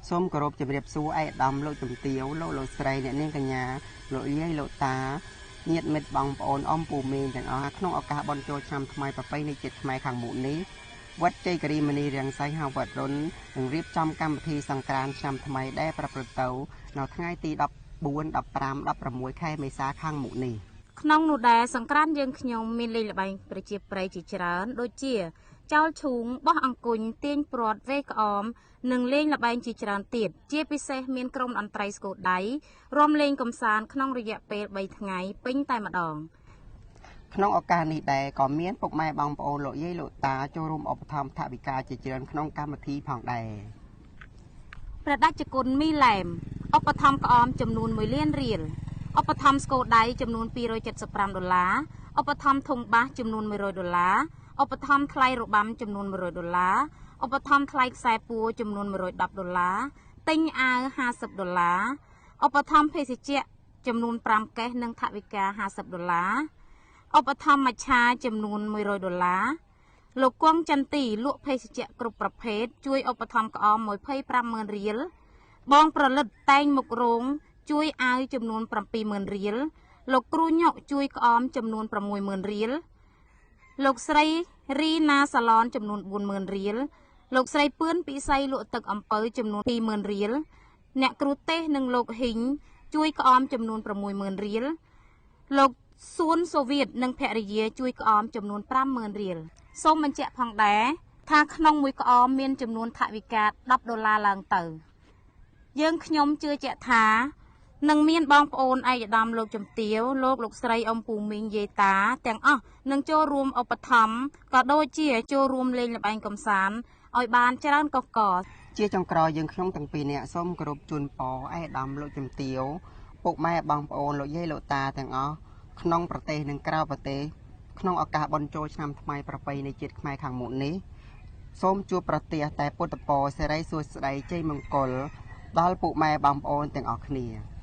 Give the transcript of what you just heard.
សូមគោរពជម្រាបសួរឯកឧត្តមលោកជំទាវលោកលោកស្រីអ្នកនាងកញ្ញាលោកយាយលោកតាញាតិមិត្តបងប្អូនអ៊ំពូមីងទាំងអស់ក្នុងឱកាសបុណ្យចូលឆ្នាំថ្មីប្រពៃណីជាតិខ្មែរខាងមុខនេះវត្តជ័យគិរីមនីរាំងសីហៅវត្តរុននឹងរៀបចំកម្មវិធីសង្ក្រាន្តឆ្នាំថ្មីដែលប្រព្រឹត្តទៅនៅថ្ងៃទី14 15 16ខែមេសាខាងមុខនេះក្នុងនោះដែរសង្ក្រាន្តយើងខ្ញុំមានលេងល្បែងប្រជាប្រិយជាច្រើនដូចជាចោលឈូងបោះអង្គុញទាញព្រ័ត្រវេក្អមនិងលេងល្បែងជាច្រើនទៀតជាពិសេសមានក្រុមតន្ត្រីស្គរដៃរួមលេងកម្សាន្តក្នុងរយៈពេល3ថ្ងៃពេញតែម្ដងក្នុងឱកាសនេះដែរក៏មានពុកម៉ែបងប្អូនលោកយាយលោកតាចូលរួមឧបត្ថម្ភថវិកាជាច្រើនក្នុងកម្មវិធីផងដែរព្រះតេជគុណមីឡែមឧបត្ថម្ភក្អមចំនួន1លានរៀលឧបត្ថម្ភស្គរដៃចំនួន275ដុល្លារឧបត្ថម្ភធុងបាសចំនួន100ដុល្លារឧបត្ថម្ភថ្លៃរបាំចំនួន100ដុល្លារឧបត្ថម្ភថ្លៃខ្សែពួរចំនួន110ដុល្លារទិញអាវ50ដុល្លារឧបត្ថម្ភភេសជ្ជៈចំនួន5កេសនិងថវិកា50ដុល្លារឧបត្ថម្ភមច្ឆាចំនួន100ដុល្លារលោកគង់ចន្ទីលក់ភេសជ្ជៈគ្រប់ប្រភេទជួយឧបត្ថម្ភក្អម250,000រៀលបងប្រលិតតែងមុខរោងជួយអាវចំនួន70,000រៀលលោកគ្រូញ៉ុកជួយក្អមចំនួន60,000រៀលលោកស្រីរីណាសាឡនចំនួន40,000រៀលលោកស្រីពឿនពិសីលក់ទឹកអំពៅចំនួន20,000រៀលអ្នកគ្រូទេសនិងលោកហ៊ីងជួយក្អមចំនួន60,000រៀលលោកសួនសូវៀតនិងភរិយាជួយក្អមចំនួន50,000រៀលសូមបញ្ជាក់ផងដែរថាក្នុងមួយក្អមមានចំនួនថវិកា10ដុល្លារឡើងទៅយើងខ្ញុំជឿជាក់ថានឹងមានបងប្អូនឯកឧត្តមលោកជំទាវលោកលោកស្រីអ៊ំពូមីងយាយតាទាំងអស់នឹងចូលរួមឧបត្ថម្ភក៏ដូចជាចូលរួមលេងល្បែងកម្សាន្តឲ្យបានច្រើនកកកជាចុងក្រោយយើងខ្ញុំទាំងពីរនាក់សូមគោរពជូនពរឯកឧត្តមលោកជំទាវពុកម៉ែបងប្អូនលោកយាយលោកតាទាំងអស់ក្នុងប្រទេសនិងក្រៅប្រទេសក្នុងឱកាសបុណ្យចូលឆ្នាំថ្មីប្រពៃណីជាតិខ្មែរខាងមុខនេះសូមជួបប្រទះតែពុទ្ធពរសិរីសួស្តីជ័យមង្គលដល់ពុកម៉ែបងប្អូនទាំងអស់គ្នា។